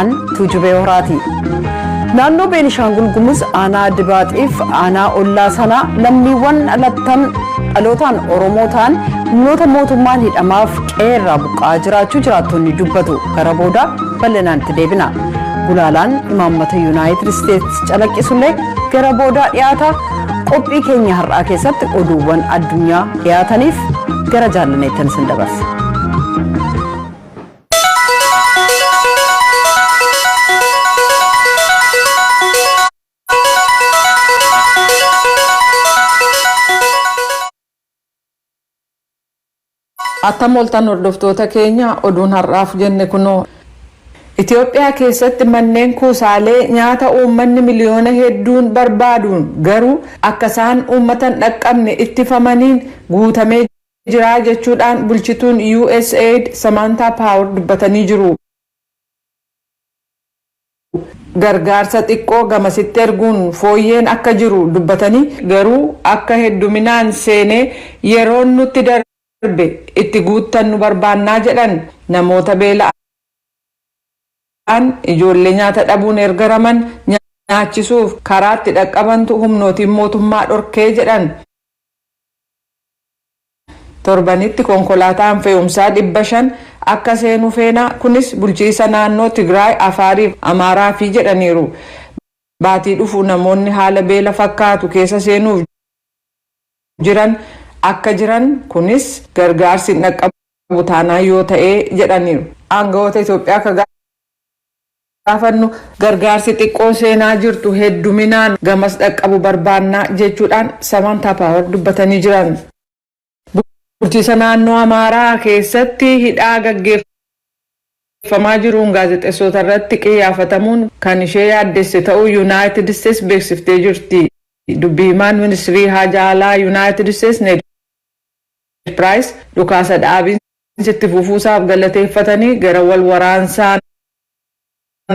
An Tuujubee Horaati. Naannoo Beenishaangul Gumuz aanaa Dibaaxiif aanaa ollaa sanaa lammiiwwan dhalattan dhalootaan Oromoo ta'an humnoota mootummaan hidhamaaf qe'eerraa buqqa'aa jiraachuu jiraattonni dubbatu. Gara boodaa bal'inaan itti deebina. Gulaalaan imaammata Yuunaayitid Isteetsi calaqqisullee gara boodaa dhiyaata. Qophii keenya har'aa keessatti oduuwwan addunyaa dhiyaataniif gara jaallaneettan isin dabarsa. Attam ooltan hordoftoota keenya, oduun har'aaf jenne kunoo. Itoophiyaa keessatti manneen kuusaalee nyaata uummanni miliyoona hedduun barbaaduun garuu akka isaan uummata hin dhaqqabne ittifamaniin guutamee jira jechuudhaan bulchituun USAID Samaantaa Paawar dubbatanii jiru. Gargaarsa xiqqoo gamasitti erguun fooyyeen akka jiru dubbatanii garuu akka hedduminaan seenee yeroon nutti darbe itti guuttannu barbaannaa jedhan. Namoota beela'an, ijoollee nyaata dhabuun ergaraman nyaachisuuf karaatti dhaqqabantu humnootiin mootummaa dhorkee jedhan. Torbanitti konkolaataan fe'umsaa 500 akka seenu feena, kunis bulchiisa naannoo Tigraay, Afaariif Amaaraafi jedhaniiru. Baatii dhufu namoonni haala beela fakkaatu keessa seenuuf jiran akka jiran, kunis gargaarsi hin dhaqqabu taanaan yoo ta'ee jedhaniiru. Aangawoota Itoophiyaa ka gaafannu gargaarsi xiqqoo seenaa jirtu hedduminaan gamas dhaqqabu barbaannaa jechuudhaan Samantaa Paawar dubbatanii jiran. Bulchiisa naannoo Amaaraa keessatti hidhaa gaggeeffamaa jiruun gaazexeessota irratti qiyyaafatamuun kan ishee yaaddesse ta'uu Yuunaayitid Isteets beeksiftee jirti. Dubbii himaan ministirii haajaa alaa Yuunaayitid Isteets Ned Piraayis dhukaasa dhaabiinsi itti fufuusaaf galateeffatanii gara wal waraansaan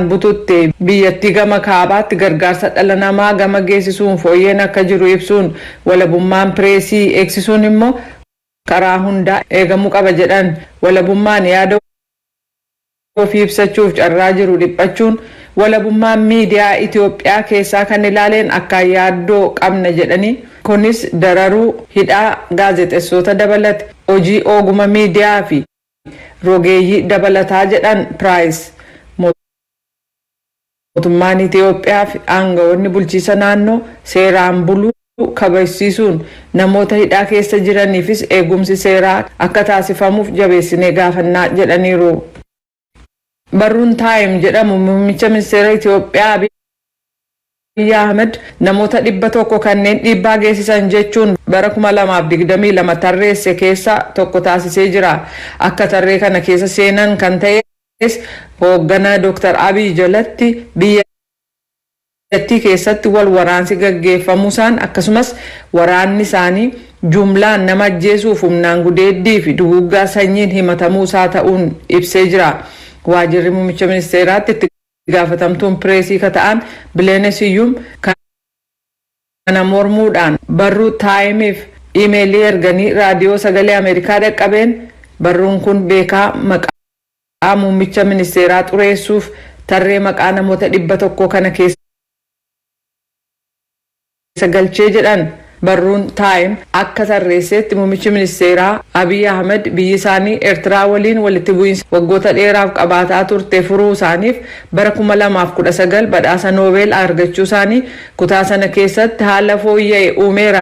bututte biyyattii gama kaabaatti gargaarsa dhala namaa gama geessisuun fooyyeen akka jiru ibsuun, walabummaan pireesii eegsisuun immoo karaa hundaa eegamuu qaba jedhan. Walabummaan yaada ofii ibsachuuf carraa jiru dhiphachuun walabummaan miidiyaa Itoophiyaa keessaa kan ilaaleen akkaan yaaddoo qabna jedhanii, kunis dararuu, hidhaa gaazexeessota dabalate, hojii oguma miidiyaa fi rogeeyyii dabalataa jedhan Piraayis. Mootummaan Itoophiyaa fi aangawoonni bulchiisa naannoo seeraan buluu kabajsiisuun namoota hidhaa keessa jiraniifis eegumsi seeraa akka taasifamuuf jabeessinee gaafannaa jedhaniiru. Barruun Taayim jedhamu muummicha ministeera Itoophiyaa Abiy Ahmed namoota 100 kanneen dhiibbaa geessisan jechuun bara 2022 tarreesse keessaa tokko taasisee jira. Akka tarree kana keessa seenan kan ta'es hooggana Dr. Abiy jalatti biyyattii keessatti wal waraansi gaggeeffamuusaan, akkasumas waraanni isaanii jumlaan nama ajjeesuuf humnaan gudeeddii fi duguuggaa sanyiin himatamuusaa ta'uun ibsee jira. Waajirri muummicha ministeeraatti itti gaafatamtuun pireesii ka ta'an Bileene Siyyum kana mormuudhaan barruu Taayimiif iimeelii erganii raadiyoo Sagalee Ameerikaa dhaqqabeen, barruun kun beekaa maqaa muummicha ministeeraa xureessuuf tarree maqaa namoota 100 kana keessa galchee jedhan. Barruun Taayim akka tarreessetti muummichi ministeeraa Abiy Ahmed biyyi isaanii Eertiraa waliin walitti bu'iinsa waggoota dheeraaf qabaataa turte furuu isaaniif bara 2019 badhaasa Noobeel argachuu isaanii kutaa sana keessatti haala fooyya'e uumeera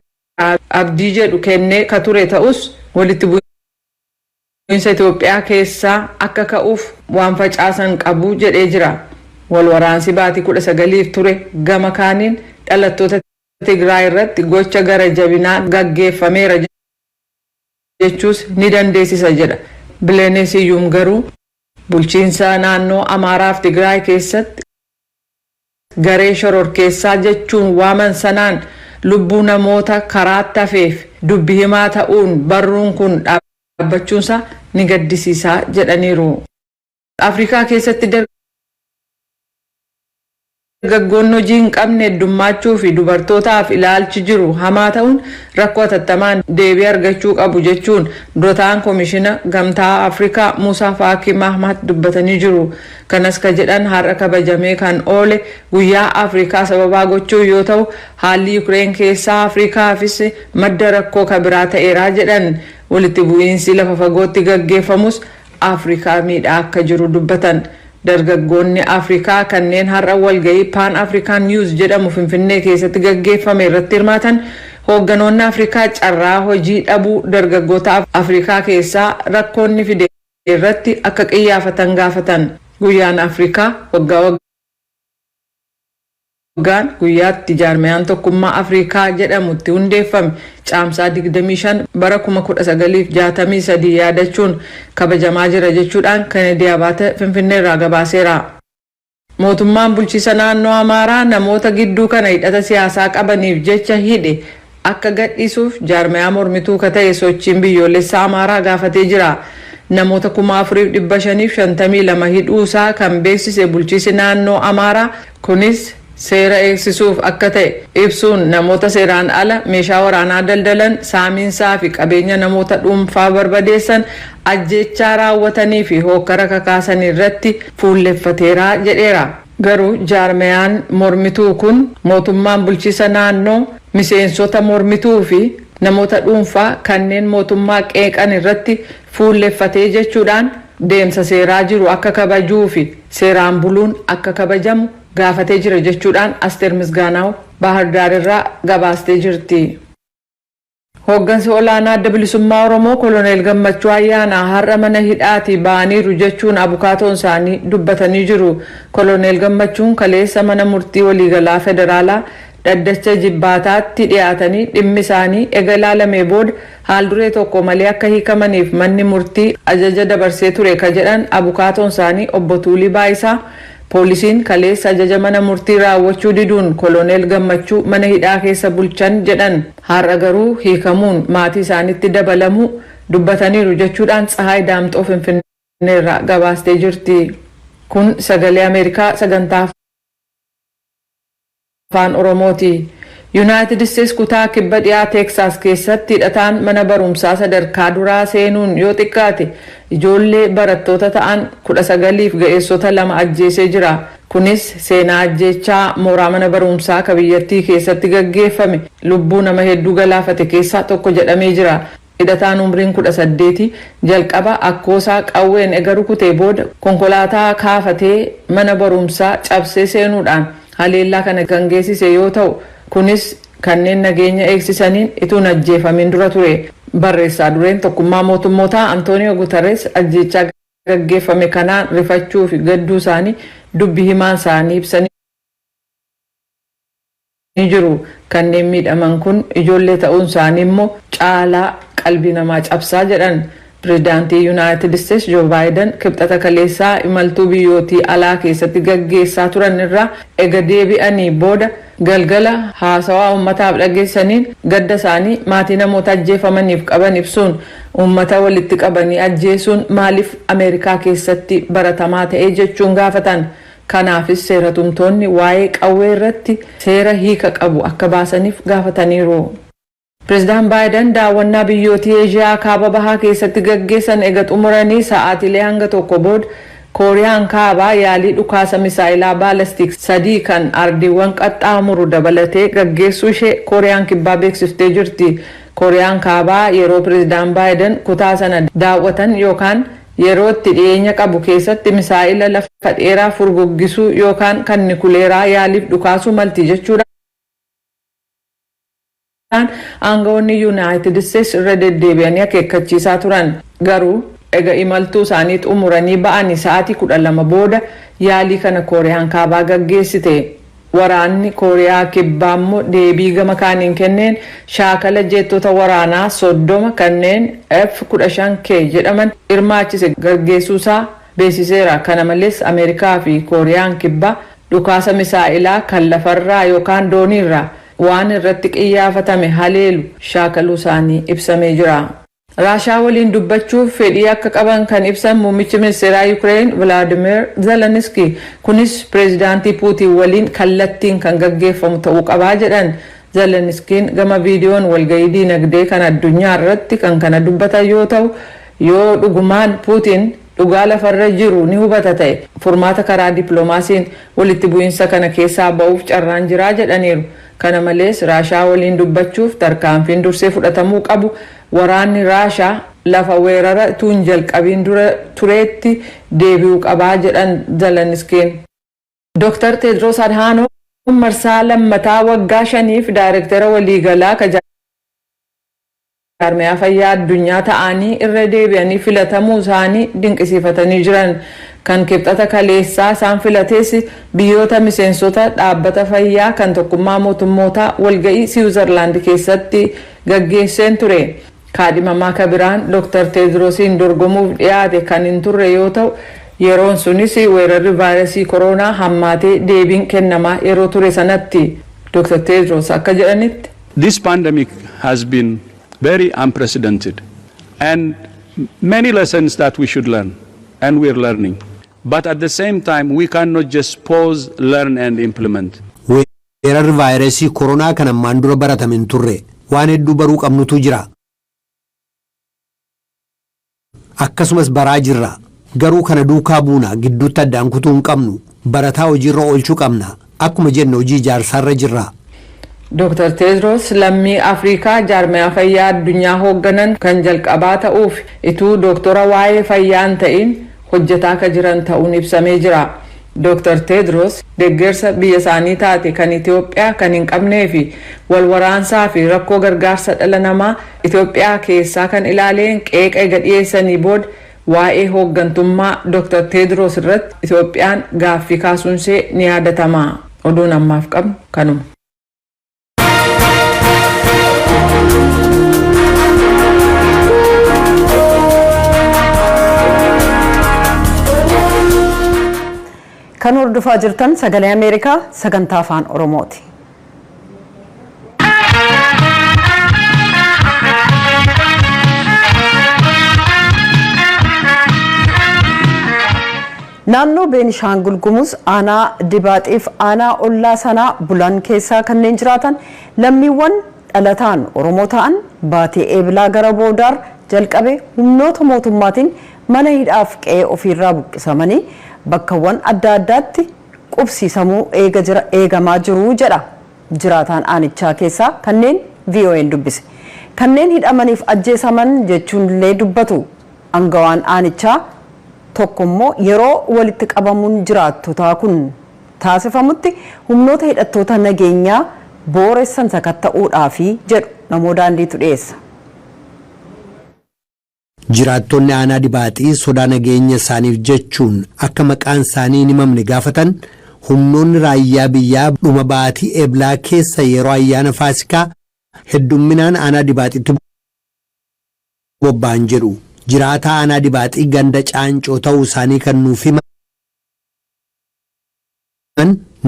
abdii jedhu kennee ka ture ta'us, walitti bu'iinsa Itoophiyaa keessaa akka ka'uuf waan facaasan qabu jedhee jira. Wal waraansi baatii 19f ture gama kaaniin dhalattoota Tigraay irratti gocha gara jabinaa gaggeeffameera jechuus ni dandeessisa jedha. Bileenee Siyyuum garuu bulchiinsa naannoo Amaaraaf Tigraay keessatti garee shororkeessaa jechuun waaman sanaan lubbuu namoota karaatti hafeef dubbi himaa ta'uun barruun kun dhaabbachuunsaa ni gaddisiisaa jedhaniiru. Afrikaa keessatti Dargaggoonni hojii hin qabne heddummaachuu fi dubartootaaf ilaalchi jiru hamaa ta'uun rakkoo hatattamaan deebii argachuu qabu jechuun dura taa'aan Komishina Gamtaa Afrikaa Muusaa Faakii Maahmaat dubbatanii jiru. Kanas ka jedhan har'a kabajamee kan oole guyyaa Afrikaa sababaa gochuun yoo ta'u, haalli Yukireen keessaa Afrikaafis madda rakkoo ka biraa ta'eera jedhan. Walitti bu'iinsi lafa fagootti gaggeeffamus Afrikaa miidhaa akka jiru dubbatan. Dargaggoonni Afrikaa kanneen har'a walgahii Pan African Youth jedhamu Finfinnee keessatti gaggeeffame irratti hirmaatan, hoogganoonni Afrikaa carraa hojii dhabuu dargaggoota Afrikaa keessaa rakkoonni fide irratti akka qiyyaafatan gaafatan. Guyyaan Afrikaa waggaa waggaan guyyaatti jaarmiyaan Tokkummaa Afrikaa jedhamutti hundeeffame Caamsaa 25 bara 1963 yaadachuun kabajamaa jira jechuudhaan Kennedy Abaate Finfinneerraa gabaaseera. Mootummaan bulchiisa naannoo Amaaraa namoota gidduu kana hidhata siyaasaa qabaniif jecha hidhe akka gadhiisuuf jaarmiyaa mormituu ka ta'e Sochiin Biyyoolessaa Amaaraa gaafatee jira. Namoota 4552 hidhuusaa kan beeksise bulchiisi naannoo Amaaraa, kunis seera eegsisuuf akka ta'e ibsuun, namoota seeraan ala meeshaa waraanaa daldalan, saamiinsaa fi qabeenya namoota dhuunfaa barbadeessan, ajjechaa raawwatanii fi hookkara kakaasan irratti fuulleffateera jedheera. Garuu jaarmiyaan mormituu kun mootummaan bulchiisa naannoo miseensota mormituu fi namoota dhuunfaa kanneen mootummaa qeeqan irratti fuulleffatee jechuudhaan deemsa seeraa jiru akka kabajuu fi seeraan buluun akka kabajamu gaafatee jira jechuudhaan Asteer Misgaanaaw Baahirdaar irraa gabaastee jirti. Hooggansi olaanaa Adda Bilisummaa Oromoo Koloneel Gammachuu Ayyaanaa har'a mana hidhaatii ba'aniiru jechuun abukaatoon isaanii dubbatanii jiru. Koloneel Gammachuun kaleessa mana murtii waliigalaa federaalaa dhaddacha jibbaataatti dhiyaatanii dhimmi isaanii ega ilaalamee booda haal duree tokko malee akka hiikamaniif manni murtii ajaja dabarsee ture ka jedhan abukaatoon isaanii obbo Tuulii Baayisaa, poolisiin kaleessa ajaja mana murtii raawwachuu diduun Koloneel Gammachuu mana hidhaa keessa bulchan jedhan. Har'a garuu hiikamuun maatii isaanitti dabalamuu dubbataniiru jechuudhaan Tsahaay Daamxoo Finfinneerraa gabaastee jirti. Kun Sagalee Ameerikaa sagantaa Afaan Oromooti. Yuunaayitid Isteets kutaa kibba dhiyaa Teeksaas keessatti hidhataan mana barumsaa sadarkaa duraa seenuun yoo xiqqaate ijoollee barattoota ta'an 19f ga'eessota 2 ajjeesee jira. Kunis seenaa ajjeechaa mooraa mana barumsaa ka biyyattii keessatti gaggeeffame lubbuu nama hedduu galaafate keessaa tokko jedhamee jira. Hidhataan umriin 18 jalqaba akkoosaa qawween ega rukutee booda konkolaataa kaafatee mana barumsaa cabsee seenuudhaan haleellaa kana kan geessise yoo ta'u, kunis kanneen nageenya eegsisaniin ituun ajjeefamin dura ture. Barreessaa dureen Tokkummaa Mootummootaa Antooniyoo Guterres ajjeechaa gaggeeffame kanaan rifachuu fi gadduu isaanii dubbi himaan isaanii ibsanii jiru. Kanneen miidhaman kun ijoollee ta'uun isaanii immoo caalaa qalbii namaa cabsaa jedhan. Pireezidaantii Yuunaayitid Isteets Joo Baayiden Kibxata kaleessaa imaltuu biyyootii alaa keessatti gaggeessaa turan irraa ega deebi'anii booda galgala haasawaa uummataaf dhageessaniin gadda isaanii maatii namoota ajjeefamaniif qaban ibsuun, uummata walitti qabanii ajjeesuun maaliif Ameerikaa keessatti baratamaa ta'e jechuun gaafatan. Kanaafis seera tumtoonni waa'ee qawwee irratti seera hiika qabu akka baasaniif gaafataniiru. Pireezidaan Baayiden daawwannaa biyyootii Eeshiyaa kaaba bahaa keessatti gaggeessan ega xumuranii sa'aatiilee hanga tokko booda Kooriyaan Kaabaa yaalii dhukaasa misaayilaa baalastiik sadii kan ardiiwwan qaxxaamuru dabalatee gaggeessuu ishee Kooriyaan Kibbaa beeksiftee jirti. Kooriyaan Kaabaa yeroo Pireezidaan Baayiden kutaa sana daawwatan yookaan yeroo itti dhiyeenya qabu keessatti misaayila lafa dheeraa furguggisuu yookaan kan nikuleeraa yaaliif dhukaasuu malti jechuudhaan aangawoonni Yuunaayitid Isteets irra deddeebi'anii akeekkachiisaa turan. Garuu ega imaltuu isaanii xumuranii ba'anii sa'aatii 12 booda yaalii kana Kooriyaan Kaabaa gaggeessite. Waraanni Kooriyaa Kibbaa immoo deebii gama kaaniin kenneen shaakala jeettota waraanaa 30 kanneen F-15K jedhaman hirmaachise gaggeessuusaa beeksiseera. Kana malees Ameerikaa fi Kooriyaan Kibbaa dhukaasa misaa'ilaa kan lafarraa yookaan dooniirraa waan irratti qiyyaafatame haleelu shaakaluu isaanii ibsamee jira. Raashaa waliin dubbachuuf fedhii akka qaban kan ibsan muummichi ministeeraa Yukireen Vilaadimeer Zeleniski, kunis pireezidaantii Puutiin waliin kallattiin kan gaggeeffamu ta'uu qabaa jedhan. Zeleniskiin gama viidiyoon walgahii diinagdee kan addunyaa irratti kan kana dubbatan yoo ta'u, yoo dhugumaan Puutiin dhugaa lafarra jiru ni hubata ta'e, furmaata karaa dippiloomaasiin walitti bu'iinsa kana keessaa ba'uuf carraan jiraa jedhaniiru. Kana malees, Raashaa waliin dubbachuuf tarkaanfiin dursee fudhatamuu qabu waraanni Raashaa lafa weerara tuun jalqabiin dura tureetti deebi'uu qabaa jedhan Zeleniskiin. Dr. Tedros Adhanom marsaa lammataa waggaa 5f daayirektara waliigalaa ka Jaarmiyaa Fayyaa Addunyaa ta'anii irra deebi'anii filatamuu isaanii dinqisiifatanii jiran. Kan Kibxata kaleessaa isaan filatees biyyoota miseensota Dhaabbata Fayyaa kan Tokkummaa Mootummootaa walga'ii Siwiizerlaand keessatti gaggeesseen ture. Kaadhimamaa kabiraan Dr. Teedrosiin dorgomuuf dhiyaate kan hin turre yoo ta'u, yeroon sunis weerarri vaayirasii koronaa hammaatee deebiin kennamaa yeroo ture sanatti. Dr. Teedros akka jedhanitti, This pandemic has been very unprecedented and many lessons that we should learn, and we're learning. But at the same time, we cannot just pause, learn and implement. Weerarri vaayirasii koronaa kan ammaan dura baratame hin turre. Waan hedduu baruu qabnutu jira. Akkasumas baraa jirra. Garuu kana duukaa buuna, gidduutti addaan kutuu hin qabnu. Barataa hojiirra oolchuu qabna. Akkuma jenne, hojii ijaarsaarra jirra. Dr. Tedros lammii Afrikaa Jaarmiyaa Fayyaa Addunyaa hoogganan kan jalqabaa ta'uuf ituu dooktora waa'ee fayyaa hin ta'in hojjetaa akka jiran ta'uun ibsamee jira. Dr. Tedros deeggarsa biyya isaanii taate kan Itoophiyaa kan hin qabnee fi wal waraansaa fi rakkoo gargaarsa dhala namaa Itoophiyaa keessaa kan ilaaleen qeeqa ega dhiyeessanii booda, waa'ee hooggantummaa Dr. Tedros irratti Itoophiyaan gaaffii kaasuunsee ni yaadatama. Oduun ammaaf qabnu kanuma. Kan hordofaa jirtan Sagalee Ameerikaa sagantaa Afaan Oromooti. Naannoo Beenishaangul Gumuz, aanaa Dibaaxiif aanaa ollaa sanaa Bulan keessaa kanneen jiraatan lammiiwwan dhalataan Oromoo ta'an baatii Eebilaa gara boodaar jalqabe humnoota mootummaatiin mana hidhaaf qe'ee ofiirraa buqqisamanii bakkawwan adda addaatti qubsiisamuu eega jira eegamaa jiru jedha jiraataan aanichaa keessaa kanneen VOA'n dubbise. Kanneen hidhamaniif ajjeesaman jechuun illee dubbatu. Angawaan aanichaa tokko immoo yeroo walitti qabamuun jiraattotaa kun taasifamutti humnoota hidhattoota nageenyaa booressan sakatta'uudhaafi jedhu. Namoo Daandiitu dhiyeessa. Jiraattonni aanaa Dibaaxii sodaa nageenya isaaniif jechuun akka maqaan isaanii hin himamne gaafatan, humnoonni raayyaa biyyaa dhuma baatii Eblaa keessa yeroo ayyaana Faasikaa heddumminaan aanaa Dibaaxitti bobba'an jedhu. Jiraataa aanaa Dibaaxii ganda Caancoo ta'uu isaanii kan nuuf himan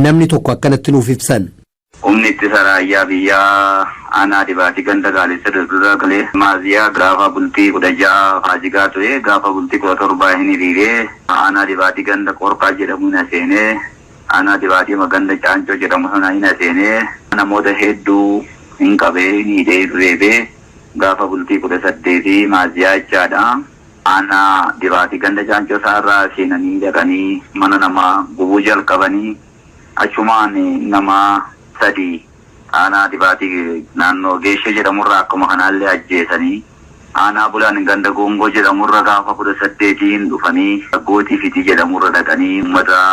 namni tokko akkanatti nuuf ibsan. Humni ittisa raayyaa biyyaa aanaa Dibaatii ganda Gaalessa durdura galee Maaziyaa gaafa bultii 16 Faasigaa ture, gaafa bultii 17 hin hiriiree aanaa Dibaatii ganda Qorqaa jedhamu hin seenee, aanaa Dibaatii ganda Caancoo jedhamu sana hin seenee, namoota hedduu hin qabee, hin hidhee, hin reebee. Gaafa bultii 18 Maaziyaa jechaadha. Aanaa Dibaatii ganda Caancoo isaarraa seenanii dhaqanii mana namaa gubuu jalqabanii, achumaan nama sadi aanaa Dibaatii naannoo Geeshee jedhamurraa akkuma kanaallee ajjeesanii, aanaa Bulaan ganda Goongoo jedhamurra gaafa 18n dhufanii Gootii Fitii jedhamurra dhaqanii uummata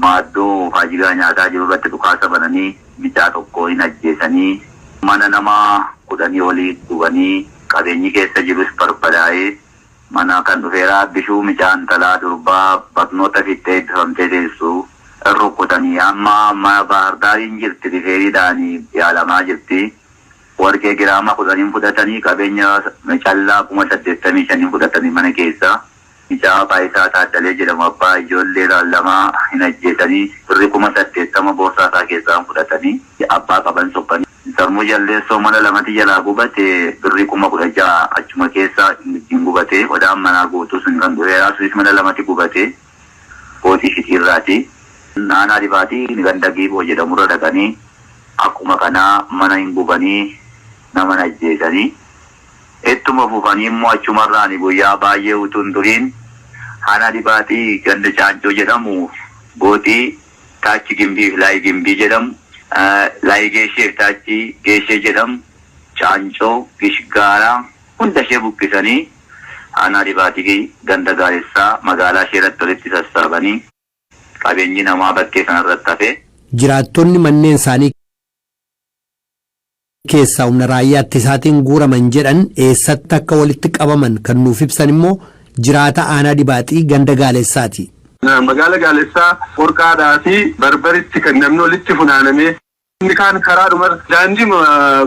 maaddoo faajigaa nyaataa jiru irratti dhukaasa bananii mucaa tokko hin ajjeesanii, mana nama 10 olii gubanii, qabeenyi keessa jirus barbadaa'ee, mana kan dhufeeraa bishuu mucaa intalaa durbaa barnoota fixxee eebbifamtee teessu rukkutanii, amma amma Baahirdaariin jirti, rifeeriidhaan yaalamaa jirti. Warqee giraama 10n fudhatanii, qabeenya callaa 85,000n fudhatanii mana keessa. Mucaa Faayisaa Taaddalee jedhamu, abbaa ijoollee lamaa, hin ajjeesanii, birri 80,000 boorsaa isaa keessaa fudhatanii, abbaa qaban sokkanii. Sarmuu Jaldeessoo mana lamatti jalaa gubate, birrii 16,000 achuma keessa ittiin gubate. Qodaan manaa guutuu sun kan du'eera. Sunis mana lamatti gubate, kootii shitiirraati. Aanaa Dibaatii ganda Giiboo jedhamurra dhaqanii akkuma kanaa mana hin gubanii, nama ajjeesanii. Ittuma fufanii immoo achumarraan guyyaa baay'ee utuu hin turiin Aanaa Dibaatii ganda Caancoo jedhamu, gootii Taachi Gimbii fi Laayi Gimbii jedhamu, Laayi Geeshee fi Taachi Geeshee jedhamu, Caancoo, Gishgaaraa hunda ishee buqqisanii Aanaa Dibaatii ganda Gaaressaa magaalaa ishee irratti walitti sassaabanii qabeenyi namaa bakkee sanarratti hafe. Jiraattonni manneen isaanii keessaa humna raayyaa ittisaatiin guuraman jedhan eessatti akka walitti qabaman kan nuuf ibsan immoo jiraata Aanaa Dibaaxii ganda Gaalessaati. Magaala Gaalessaa Qorqaadhaa fi Barbaritti kan namni walitti funaanamee, inni kaan karaadhuma daandii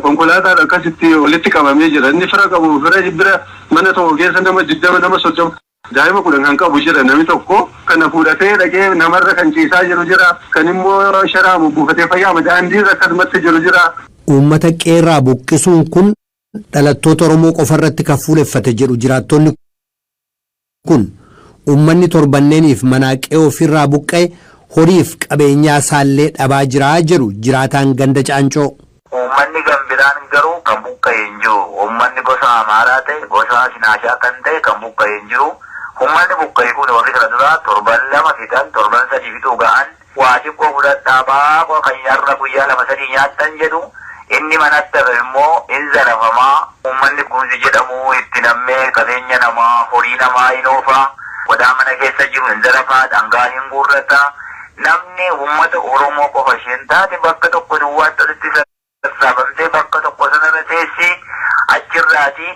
konkolaataadha akkasitti walitti qabamee jira. Inni fira qabu fira bira mana tokko keessa nama 20, nama 30, daa'ima 10 kan qabu jira. Namni tokko kana fuudhatee dhaqee namarra kan ciisaa jiru jira. Kan immoo sharaamu buufatee fayyaama daandiirra akkasumatti jiru jira. Uummata qeerraa buqqisuun kun dhalattoota Oromoo qofarratti kan fuuleffate jedhu jiraattonni kun. Uummanni torbanneeniif manaa qe'ee ofiirraa buqqa'e horiif qabeenyaa isaallee dhabaa jira jedhu jiraataan ganda Caancoo. Uummanni gambiraan garuu kan buqqa'e hin jiru. Uummanni gosa Amaaraa ta'e, gosa Sinaashaa kan ta'e kan buqqa'e hin jiru. Uummanni buqqa'e kun warri kana duraa torban 2 fixan, torban 3 fixuu ga'an, waa xiqqoo fudhadhaa baaqoo kan har'a guyyaa 2 3 nyaattan jedhu. Inni manatti hafe immoo hin zarafamaa. Uummanni Gumzi jedhamu itti nammee qabeenya namaa, horii namaa hin oofa. Qodaa mana keessa jiru hin zarafaa, dhangaa hin guurrata. Namni uummata Oromoo qofa isheen taate bakka tokko duwwaatti walitti sassaabamtee bakka tokko sanarra teessi. Achirraati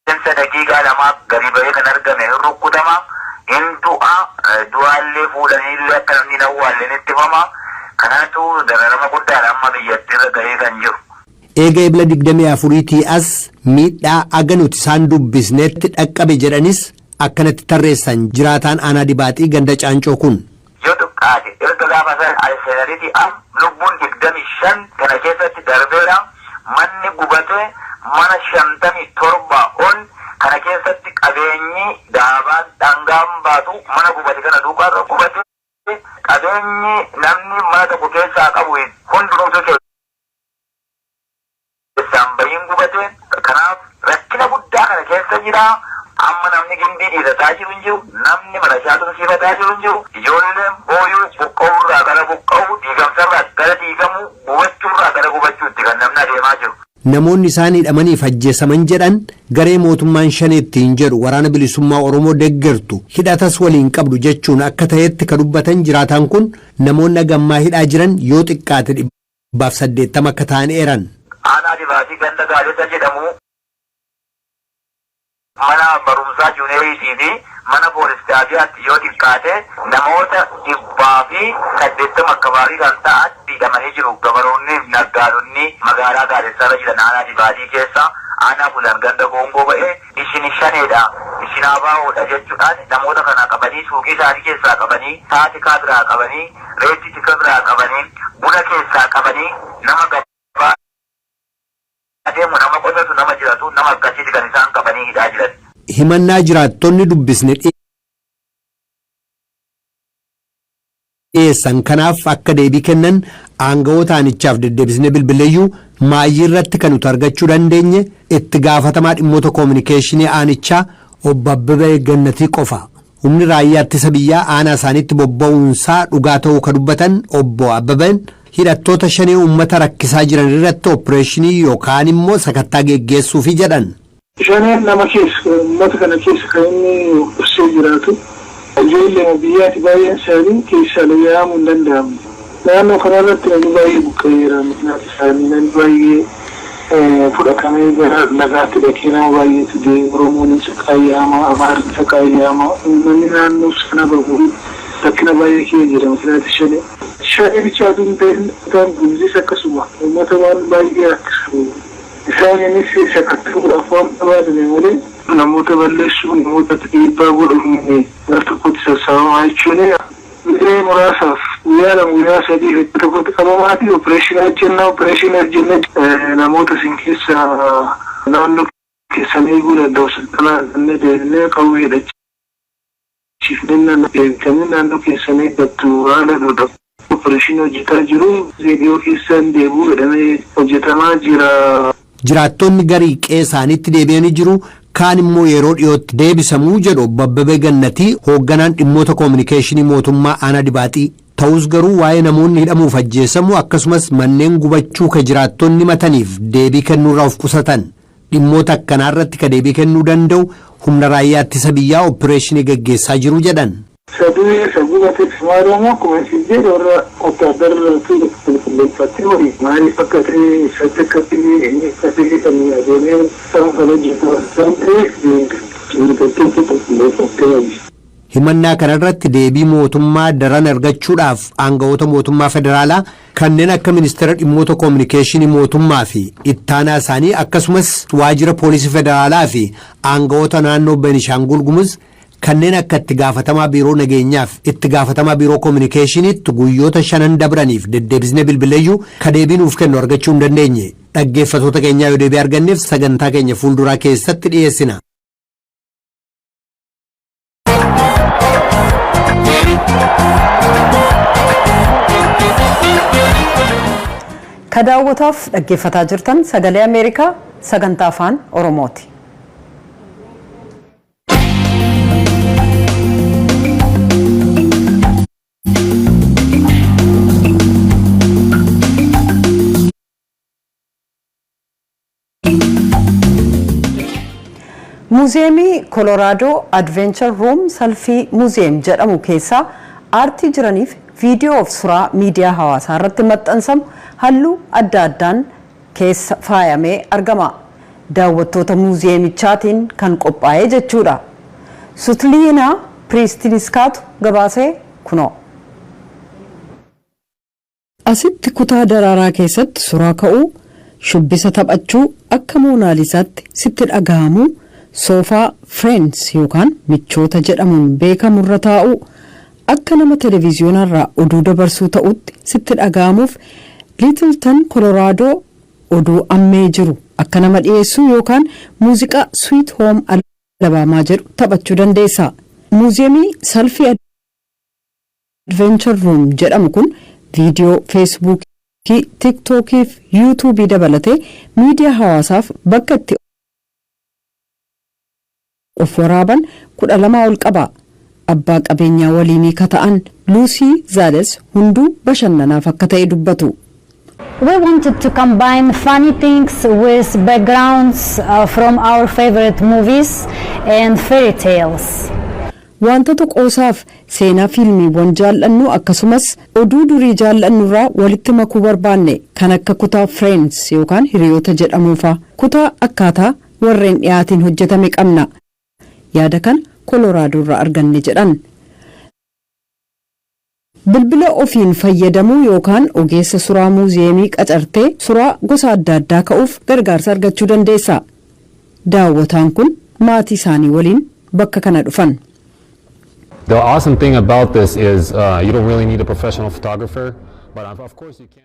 deemsa daqiiqaa 2 gadi ba'ee kan argame hin rukkutama, hin du'a, du'aallee fuudhaniillee akka namni hin awwaalle ni ittifama. Kanaatu dararama guddaadha amma biyyattiirra gahee kan jiru. Eega Ebla 24tii as miidhaa aga nuti isaan dubbisnetti dhaqqabe jedhanis akkanatti tarreessan jiraataan Aanaa Dibaaxii ganda Caancoo kun. Yoo xiqqaate erga gaafa san Arsenaliti am lubbuun 25 kana keessatti darbeera. Manni gubate mana 57 ol. Kana keessatti qabeenyi daabaan dhangaan baatu mana gubate kana duukaarra gubate. Qabeenyi namni mana tokko keessaa qabu hundumtuu keessaan bahiin gubate. Kanaaf rakkina guddaa kana keessa jira. Amma namni gimbii dhiisataa jiru hin jiru. Namni mana isaa tumsiifataa jiru hin jiru. Ijoolleen booyuu, buqqa'uurraa gara buqqa'uu, diigamsarraa gara diigamuu, gubachuurraa gara gubachuutti kan namni adeemaa jiru. Namoonni isaan hidhamaniif ajjeesaman jedhan garee mootummaan Shanee ittiin jedhu Waraana Bilisummaa Oromoo deggertu, hidhatas waliin qabdu jechuun akka ta'etti ka dubbatan jiraataan kun, namoonni haga ammaa hidhaa jiran yoo xiqqaate 180 akka ta'an eeran. Aanaa Dibaatii ganda Gaalessa jedhamu mana barumsaa juuneeriitii fi mana poolis xaabiyaatti yoo xiqqaate namoota 180 akkabaabii kan ta'an hidhamanii jiru. Gabaroonni fi naggaadonni magaalaa Gaalessarra jiran Aanaa Dibaatii keessa aanaa Bulan ganda Goongoo ba'e isin Shaneedha, isin ABOdha jechuudhaan namoota kana qabanii, suuqii isaanii keessaa qabanii, sa'a tikaa biraa qabanii, reetti tika biraa qabanii, buna keessaa qabanii, nama gabaa adeemu, nama qotatu, nama jiratu, nama akkasiiti kan isaan qabanii hidhaa jiran. Himannaa jiraattonni dubbisne dhiyeessan kanaaf akka deebii kennan aangawoota aanichaaf deddeebisnee bilbileeyyuu maayii irratti kan nuti argachuu dandeenye itti gaafatamaa dhimmoota koominikeeshinii aanichaa Obbo Abbabee Gannatii qofa. Humni raayyaa ittisa biyyaa aanaa isaaniitti bobba'uunsaa dhugaa ta'uu ka dubbatan Obbo Abbabeen, hidhattoota Shanee uummata rakkisaa jiran irratti opereeshinii yookaan immoo sakattaa geggeessuufi jedhan. Shaneen nama keessa, uummata kana keessa kan inni obsee jiraatu. Ijoolleema biyyaati baay'een isaanii, keessaa yaa'amuu hin danda'amne. Naannoo kanarratti namni baay'ee buqqa'eera. Miknaati isaanii namni baay'ee fudhatamee gara lagaatti dhaqee nama baay'eetu du'e. Oromoon saqaayyaama, Amaarri saqaayyaama. Uummanni naannoo sana bahu rakkina baay'ee keessa jira miknaati Shanee. Shanee bichaatu hin ta'in, Gumuzis akkasuma uummata waan baay'ee rakkisu. Isaaniinis sakatta'uudhaaf waan barbaadame malee, namoota balleessuu, namoota dhiibbaa godhuun gara tokkotti sassaabamaa jechuun. Yeroo muraasaaf guyyaa 2, guyyaa 3 iddoo tokkotti qabamaati opereeshinii hojjenna, opereeshinii hojjenne, namoota isin keessa naannoo keessan eeguu danda'u silxanaa kennee, deebinee qawwee hidhachiifnee deebitanii naannoo keessan eeggattu haala godha. Opereeshinii hojjetaa jiru, viidiyoo keessan deebi'uu jedhamee hojjetamaa jira. Jiraattonni garii qe'ee isaaniitti deebi'anii jiru, kaan immoo yeroo dhiyootti deebisamuu jedhu Obbo Abbabee Gannatii, hoogganaan dhimmoota koominikeeshinii mootummaa aanaa Dibaaxii. Ta'us garuu waa'ee namoonni hidhamuuf ajjeesamuu akkasumas manneen gubachuu ka jiraattonni mataniif deebii kennuurraa of qusatan. Dhimmoota akkanaa irratti ka deebii kennuu danda'u humna raayyaa ittisa biyyaa opereeshinii gaggeessaa jiru jedhan. Sadii isa gubates maaliyamu akkuma isin jedhe warra wotaadara qulqulleeffattee horii maaliif akka ta'e, isatti akka ta'e, inni akka ta'e kan adeemee isaan kan hojjetu isaan ta'eef qulqulleeffattee horii. Himannaa kanarratti deebii mootummaa daran argachuudhaaf aangawoota mootummaa federaalaa kanneen akka ministeera dhimmoota koominikeeshinii mootummaa fi ittaanaa isaanii, akkasumas waajjira poolisii federaalaa fi aangawoota naannoo Benishaangul Gumuz kanneen akka itti gaafatamaa biiroo nageenyaaf itti gaafatamaa biiroo koominikeeshiniitti guyyoota shanan dabraniif deddeebisnee bilbileeyyuu ka deebii nuuf kennu argachuu hin dandeenye. Dhaggeeffatoota keenyaa, yoo deebii arganneef sagantaa keenya fuulduraa keessatti dhiyeessina. Ka daawwataaf dhaggeeffataa jirtan Sagalee Ameerikaa sagantaa Afaan Oromooti. Muuziyeemii Koloraadoo Adventure Room Selfie Museum jedhamu keessaa aartii jiraniif viidiyoo fi suraa miidiyaa hawaasaa irratti maxxansamu halluu adda addaan keessa faayamee argama. Daawwattoota muuziyeemichaatiin kan qophaa'ee jechuudha. Sutliinaa Piriistiniskaatu gabaasee kunoo. Asitti kutaa daraaraa keessatti suraa ka'uu, shubbisa taphachuu, akka Moonaalisaatti sitti dhagahamuu, soofaa Friends yookaan michoota jedhamuun beekamurra taa'uu, akka nama televiziyoonarraa oduu dabarsuu ta'utti sitti dhagahamuuf, Littleton, Koloraadoo oduu ammee jiru akka nama dhiyeessuu yookaan muuziqaa Sweet Home Alabama jedhu taphachuu dandeessa. Muuziyeemii Selfie Adventure Room jedhamu kun viidiyoo Feesbuukii, Tiktookii fi Yuutuubii dabalatee miidiyaa hawaasaaf bakka itti of waraaban 12 ol qaba. Abbaa qabeenyaa waliinii ka ta'an Luusii Zaales hunduu bashannanaaf akka ta'e dubbatu. We wanted to combine funny things with backgrounds from our favorite movies and fairy tales. Wantoota qoosaaf seenaa fiilmiiwwan jaallannu akkasumas oduu durii jaallannurraa walitti makuu barbaanne, kan akka kutaa Friends yookaan hiriyoota jedhamuufa kutaa akkaataa warreen dhiyaatiin hojjetame qabna. Yaada kana Koloraadoorraa arganne jedhan. Bilbila ofiin fayyadamuu yookaan ogeessa suraa muuziyeemii qacartee suraa gosa adda addaa ka'uuf gargaarsa argachuu dandeessa. Daawwataan kun maatii isaanii waliin bakka kana dhufan. The awesome thing about this is you don't really need a professional photographer, but of course you can.